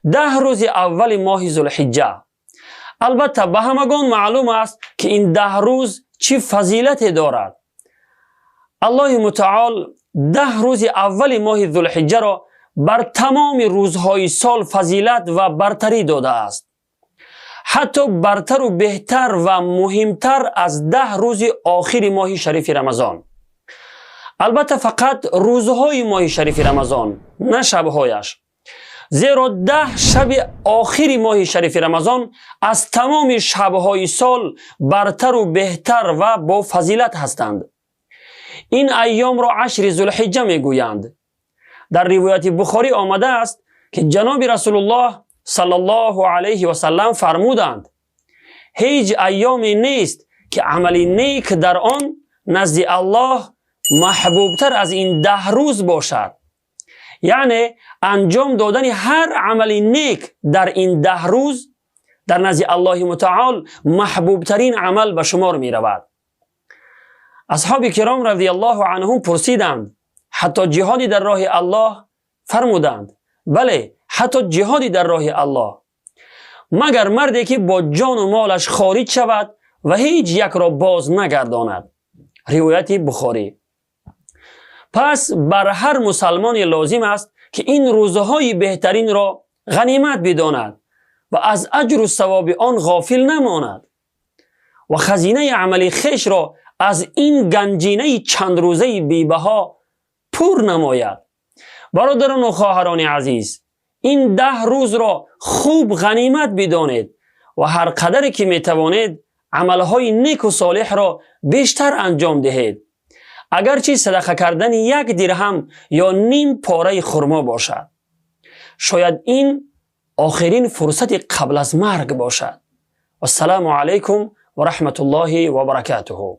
10 рӯзи аввали моҳи Зулҳиҷҷа. Албатта, ба ҳамагон маълум аст, ки ин 10 рӯз чӣ фазилате дорад. Аллоҳи Мутаол 10 рӯзи аввали моҳи Зулҳиҷҷаро бар тамоми рӯзҳои сол фазилат ва бартарӣ додааст, ҳатто бартару беҳтар ва муҳимтар аз 10 рӯзи охири моҳи шарифи Рамазон. Албатта, фақат рӯзҳои моҳи шарифи Рамазон, на шабҳояш, зеро 10 шаби охири моҳи шарифи Рамазон аз тамоми шабҳои сол бартару беҳтар ва бофазилат ҳастанд. Ин айёмро ашри Зулҳиҷҷа мегӯянд. Дар ривояти Бухорӣ омадааст, ки ҷаноби Расулуллоҳ саллаллоҳу алайҳи васаллам фармуданд: «Ҳеҷ айёме нест, ки амали нек дар он назди Аллоҳ маҳбубтар аз ин 10 рӯз бошад». Яъне анҷом додани ҳар амали нек дар ин 10 рӯз дар назди Аллоҳи Мутаол маҳбубтарин амал ба шумор меравад. Асҳоби киром радиаллоҳу анҳум пурсиданд: «Ҳатто ҷиҳоди дар роҳи Аллоҳ?» Фармуданд: «Бале, ҳатто ҷиҳоди дар роҳи Аллоҳ, магар марде ки бо ҷону молаш хориҷ шавад ва ҳеҷ якро боз нагардонад». Ривояти Бухорӣ. Пас бар ҳар мусалмоне лозим аст, ки ин рӯзҳои беҳтаринро ғанимат бидонад ва аз аҷру савоби он ғофил намонад ва хазинаи амали хешро аз ин ганҷинаи чандрӯзаи бебаҳо пур намояд. Бародарону хоҳарони азиз, ин 10 рӯзро хуб ғанимат бидонед ва ҳар қадаре ки метавонед, амалҳои неку солеҳро бештар анҷом диҳед, агарчи садақа кардани як дирҳам ё ним пораи хурмо бошад. Шояд ин охирин фурсати қабл аз марг бошад. Вассалому алайкум ва раҳматуллоҳи ва баракатуҳу.